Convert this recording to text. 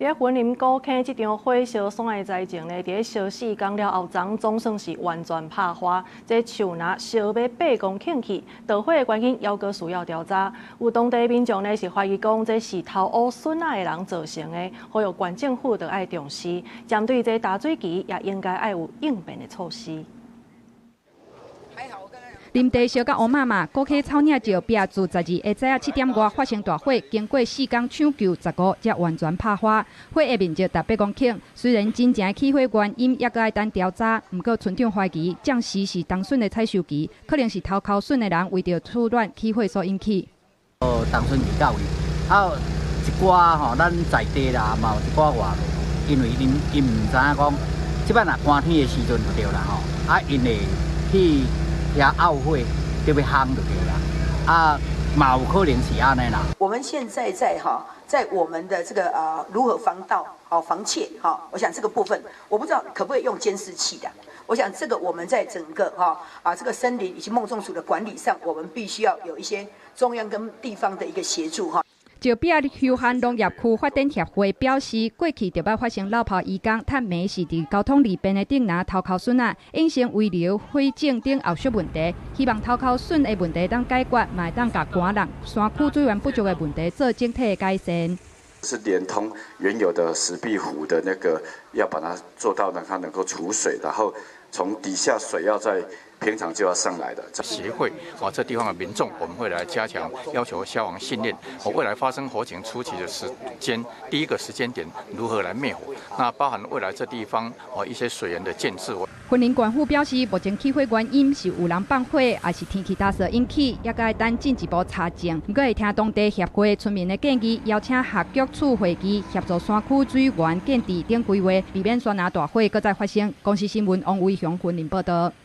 佇雲林古坑這場火燒山的災情呢，佇咧燒4工了後，昨總算是完全拍化。這樹若燒欲8公頃去，著火的原因猶閣需要調查。有當地民眾呢是懷疑講，這是偷挖筍仔的人造成的，呼籲縣政府著愛重視，針對這焦水渠也應該愛有應變的措施。林地燒甲烏麻麻，古坑草嶺石壁自12下早7點外發生大火，經過4工搶救15才完全拍化。火的面積達8公頃。雖然真正起火原因猶閣愛等調查，毋過村長懷疑，當時是冬筍的採收期，可能是偷摳筍的人為著取暖起火所引起。哦，冬筍伫到位，啊，一寡吼，咱在地啦，嘛有一寡外來，因為𪜶𪜶毋知影講，這擺若寒天的時陣就對啦吼，啊，𪜶會去遐漚火，就欲烘就對啦，啊，嘛有可能是按呢啦。我們現在在哈，在我們的這個如何防盜、好防竊，哈，我想這個部分，我不知道可不可以用監視器的。我想這個我們在整個哈啊這個森林以及孟宗竹的管理上，我們必須要有一些中央跟地方的一個協助哈。石壁休閒農業區發展協會表示，過去著捌發生老炮移工探暝時佇交通利便的頂林偷摳筍仔，衍生遺留火種等後續問題。希望偷摳筍的問題當解決，嘛會當共寒人山區水源不足的問題做整體的改善。是連通原有的石壁湖的那個，要把它做到讓它能夠儲水，然後從底下水要在平常就要上來的。協會啊，這地方的民眾，我們會來加強要求消防訓練。未來發生火情初期的時間，第一個時間點如何來滅火？那包含未來這地方哦一些水源的建置。雲林縣府表示，目前起火原因是有人放火，抑是天氣焦燥引起，猶閣愛等進一步查證。毋過會聽當地協會村民的建議，邀請學局處會議協助山區水源建置等規劃，避免山林大火閣再發生。公視新聞王維雄雲林報道。